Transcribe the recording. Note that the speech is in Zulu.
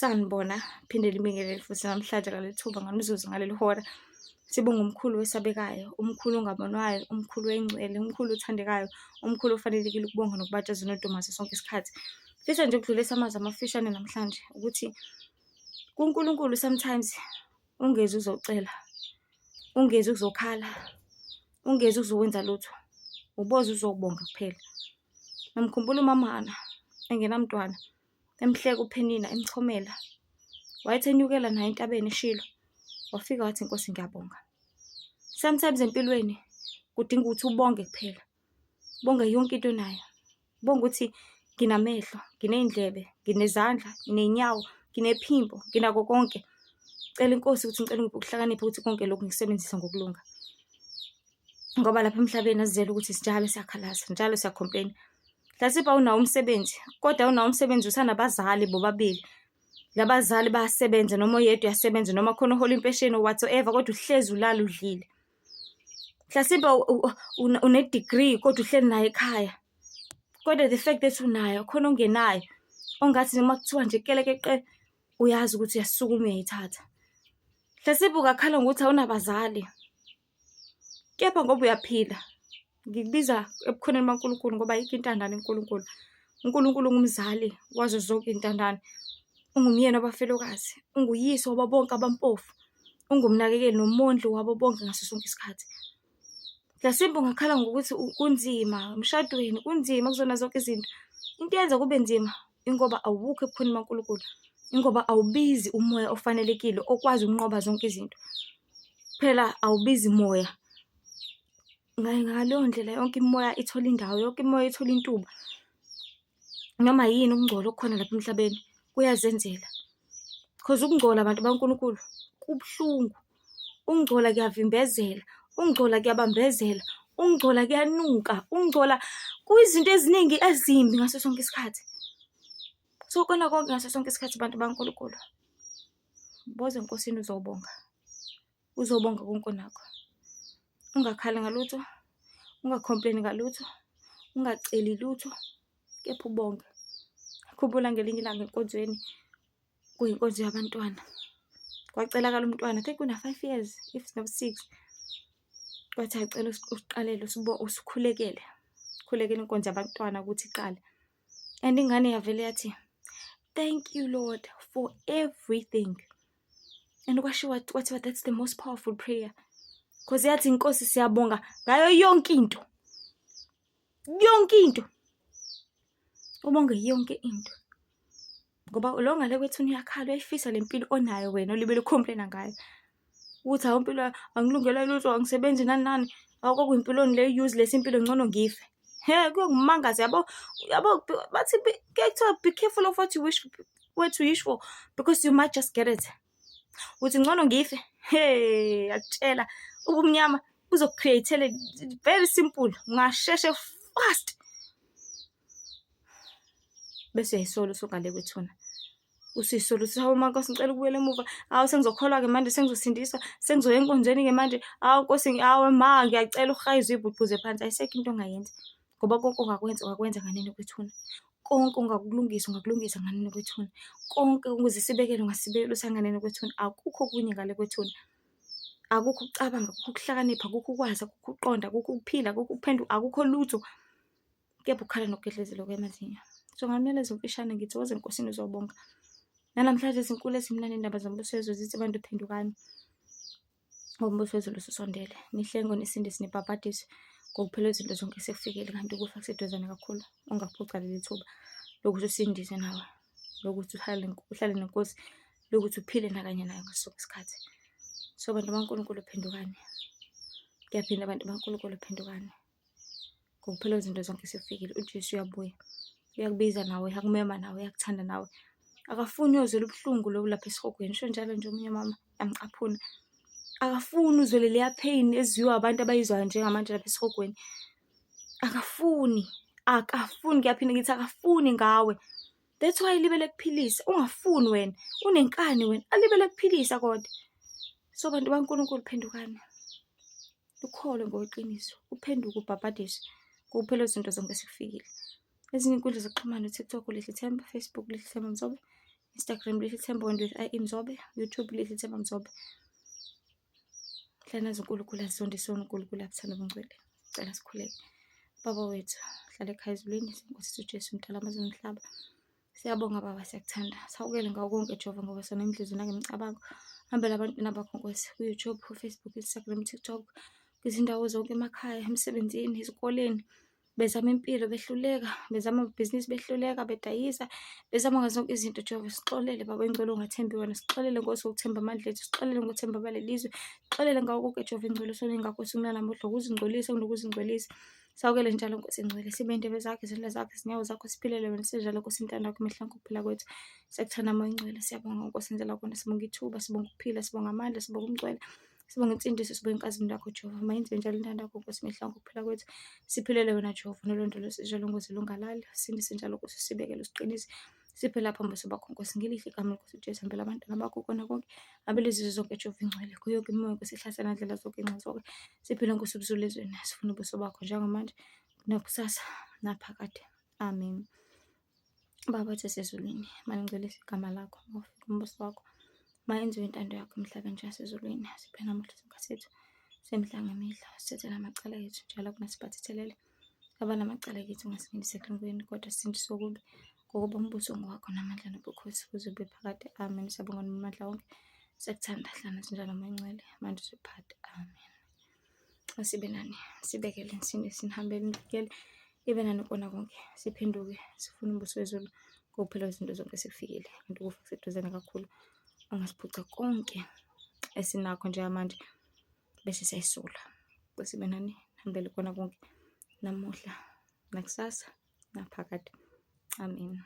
Sanibona, phinde libingelele futhi namhlanje ngaleli thuba, ngalomzuzu, ngaleli hora. Sibonga umkhulu owesabekayo, umkhulu ongabonwayo, umkhulu oyingcwele, umkhulu othandekayo, umkhulu ofanelekile ukubongwa nokubatshazwa nodumo ngaso sonke isikhathi. Ngifisa nje ukudlulisa amazwi amafushane namhlanje ukuthi kuNkulunkulu sometimes ungezi uzocela, ungezi uzokhala, ungezi uzokwenza lutho, uboza uzobonga kuphela. Ngiyamkhumbula umama Hana engenamntwana, emhleka uPhenina, emchomela. Wayethi enyukela naye entabeni eShilo, wafika wathi, Nkosi ngiyabonga. Sometimes empilweni kudinga ukuthi ubonge kuphela, ubonge yonke into onayo. Ubonge ukuthi nginamehlo, nginey'ndlebe, nginezandla, nginey'nyawo, nginephimbo, nginako konke. Cela iNkosi ukuthi ngicela ungiphe ukuhlakanipha ukuthi konke lokhu ngikusebenzise ngokulunga. Ngoba lapha emhlabeni asizele ukuthi njalo siyakhalaza, njalo siya-complain-a. Mhlasimpe awunawo umsebenzi, kodwa awunawo umsebenzi usanabazali bobabili. Labazali bayasebenza noma oyedwa uyasebenza noma khona ohola impesheni or whatsoever, kodwa uhlezi ulala udlile. Mhlasimpe une-degree kodwa uhleli nayo ekhaya. Kodwa the fact that unayo khona ongenayo, ongathi noma kuthiwa nje kelekeqe uyazi ukuthi uyasukuma uyayithatha. Mhlasimpe ungakhala ngokuthi awunabazali, kepha ngoba uyaphila, ngikubiza ebukhoneni baNkulunkulu ngoba ayikho intandane kuNkulunkulu. UNkulunkulu ungumzali wazo zonke iy'ntandane, ungumyeni wabafelokazi, unguyise wabo bonke abampofu, ungumnakekeli nomondli wabo bonke ngaso sonke isikhathi. Mhlasimpe ungakhala ngokuthi kunzima emshadweni, kunzima kuzona zonke izinto. Into eyenza kube nzima ingoba awukho ebukhoneni baNkulunkulu, ingoba awubizi umoya ofanelekile okwazi ukunqoba zonke izinto. Phela awubizi moya. Ngaleyo ndlela yonke imimoya ithola indawo, yonke imimoya ithola intuba. Noma yini ukungcola okukhona lapha emhlabeni kuyazenzela. Cause ukungcola bantu baNkulunkulu kubuhlungu, ukungcola kuyavimbezela, ukungcola kuyabambezela, ukungcola kuyanuka, ukungcola kuyizinto eziningi ezimbi ngaso sonke isikhathi. So kona konke ngaso sonke isikhathi bantu baNkulunkulu, boza eNkosini uzobonga, uzobonga konke onakho. Ungakhali ngalutho, unga-complain-i ngalutho, ungaceli lutho, kepha ubonge. Khumbula ngelinye ilanga enkonzweni, kuyinkonzo yabantwana, kwacelakala umntwana, I think una-five years if not six. Kwathiwa cela usiqalele usikhulekele, ukhulekele inkonzo yabantwana ukuthi iqale. And ingane yavele yathi, thank you Lord for everything. And kwashiwo kwathiwa that's the most powerful prayer. Cause yathi inkosi siyabonga ngayo yonke into. Yonke into. Ubonge yonke into. Ngoba lo ngale kwethuna uyakhala uyayifisa le mpilo onayo wena olibele u-complain-a ngayo. Ukuthi hawu impilo angilungelwa lutho, angisebenzi nani nani. Akwakuyimpiloni le useless impilo ngcono ngife. He kuyokumangaza yabo, yabo bathi kuyaye kuthiwa be careful of what you wish, what you wish for because you might just get it. Uthi ngcono ngife, he ngiyakutshela ubumnyama buzoku-create-ela very simple, ungasheshe fast. Bese uyayisola usungale kwethuna. Usuyisola uthi hawu ma Nkosi ngicela ukubuyela emuva, hawu sengizokholwa-ke manje sengizosindiswa, sengizoya enkonzweni-ke manje, hawu Nkosi, hawu ma ngiyacela uhayize uyibhuquze phansi. Ayisekho into ongayenza ngoba konke ongakwenza ungakwenza nganeno kwethuna. Konke ongakulungisa ungakulungisa nganeno kwethuna. Konke ukuze isibekele ungasibekela usanganeno kwethuna. Akukho okunye ngale kwethuna. Akukho ukucabanga, akukho ukuhlakanipha, akukho ukwazi, akukho ukuqonda, akukho ukuphila, akukho ukuphenduka, akukho lutho. Kepha ukukhala nokugedlezela kwamazinyo. So ngamyalezo omfishane ngithi woza eNkosini uzobonga. Nanamhlanje izinkulu ezimnandi indaba zombuso wezulu zithi bantu phendukani. Ngoba umbuso wezulu ususondele. Nihlengwe, nisindiswe, nibhabhadiswe. Ngokuphela izinto zonke sekufikile kanti ukufa kuseduzane kakhulu. Ungaphuca leli thuba lokuthi usindiswe nawe, lokuthi uhlale uhlale neNkosi, lokuthi uphile nakanye nayo ngaso sonke isikhathi. So bantu baNkulunkulu phendukani. Ngiyaphinda bantu baNkulunkulu phendukani. Ngokuphela kwezinto zonke sekufikile. uJesu uyabuya. Uyakubiza nawe, uyakumema nawe, uyakuthanda nawe. Akafuni uyozwela ubuhlungu lobu lapha esihogweni. Usho njalo nje omunye umama yamcaphuna. Akafuni uzwe leliya pain ezwiwa abantu abayizwayo njengamanje lapha esihogweni. Akafuni, akafuni, ngiyaphinda ngithi akafuni ngawe. That's why libele kuphilisa, ungafuni wena, unenkani wena, alibele kuphilisa kodwa. So bantu baNkulunkulu phendukani. Ukholwe ngokweqiniso, uphenduke ubhabhadiswe. Kuphela izinto zonke sekufikile. Ezinye iy'nkundla zokuxhumana u-TikTok uLihle Themba, Facebook Lihle Themba Mzobe. Instagram Lihle Themba with I Mzobe, YouTube Lihle Themba Mzobe. Hlala nazi uNkulunkulu azonde isoni, uNkulunkulu akuthanda ubungcwele. Cela sikhuleke. Baba wethu, hlala ekhaya ezulwini, Nkosi yethu Jesu, mdala amazulu nomhlaba. Siyabonga Baba, siyakuthanda. Sawukele ngawo konke Jehova ngoba sona imidlizo nangemicabango. Hambela abantwana bakho Nkosi, ku-YouTube, ku-Facebook, Instagram, TikTok, kwizindawo zonke emakhaya, emsebenzini, ezikoleni. Bezama impilo behluleka, bezama amabhizinisi behluleka, bedayisa, bezama ngazo zonke izinto Jehova. Sixolele Baba oyingcwele ongathembi wena, sixolele Nkosi ngokuthemba amandla ethu, sixolele ngokuthemba abalelizwe, sixolele ngawo konke Jehova ingcwele sone ngakho singanamuhla ukuzingcolisa kunokuzingcwelisa. Sawukele njalo Nkosi engcwele, sibe indebe zakho, izandla zakho, izinyawo zakho, siphilele wena sinjalo Nkosi intando yakho imihla ngokuphila kwethu. Siyakuthanda Moya Oyingcwele, siyabonga Nkosi enzela kona, sibonga ithuba, sibonga ukuphila, sibonga amandla, sibonga umngcwele. Sibonga insindiso, sibonga inkazimulo yakho Jehova. Mayenziwe njalo intando yakho Nkosi imihla ngokuphila kwethu. Siphilele wena Jehova, nolondolozo njalo Nkosi lungalali. Sindise njalo Nkosi, usibekele usiqinise. Siphe lapho mbuso bakho Nkosi, ngelihle igama lenkosi uJesu. Hambela abantwana bakho kona konke. Hambela izizwe zonke Jehova ingcwele. Kuyo yonke imimoya Nkosi ihlasela ndlela zonke inxa zonke. Siphile Nkosi ubuzulu ezweni. Sifuna ubuso bakho njengamanje nakusasa naphakade. Amen. Baba wethu osezulwini, malingcwelise igama lakho, mawufike umbuso wakho, mayenziwe intando yakho emhlabeni njengasezulwini. Siphe namuhla isinkwa sethu semihla ngemihla, usithethele amacala ethu njalo kunasibathethelele abanamacala kithi, ungasingenisi ekulingweni, kodwa sisindise okubi, ngokuba umbuso ngowakho namandla nobukhosi kuze kube phakade. Amen. Siyabonga nomandla wonke, siyakuthanda, hlala nathi njalo Moya Oyingcwele, manje usuphakade. Amen. Asibe nani, sibekele, nisindise, nihambele, nivikele, ibe nani kona konke, siphenduke, sifune umbuso wezulu ngokuphela kwezinto zonke sekufikile. Kanti ukufa kuseduzane kakhulu, ungasiphuca konke esinakho njengamanje bese siyayisula. Sibe nani, nihambele kona konke namuhla nakusasa naphakade. Amen.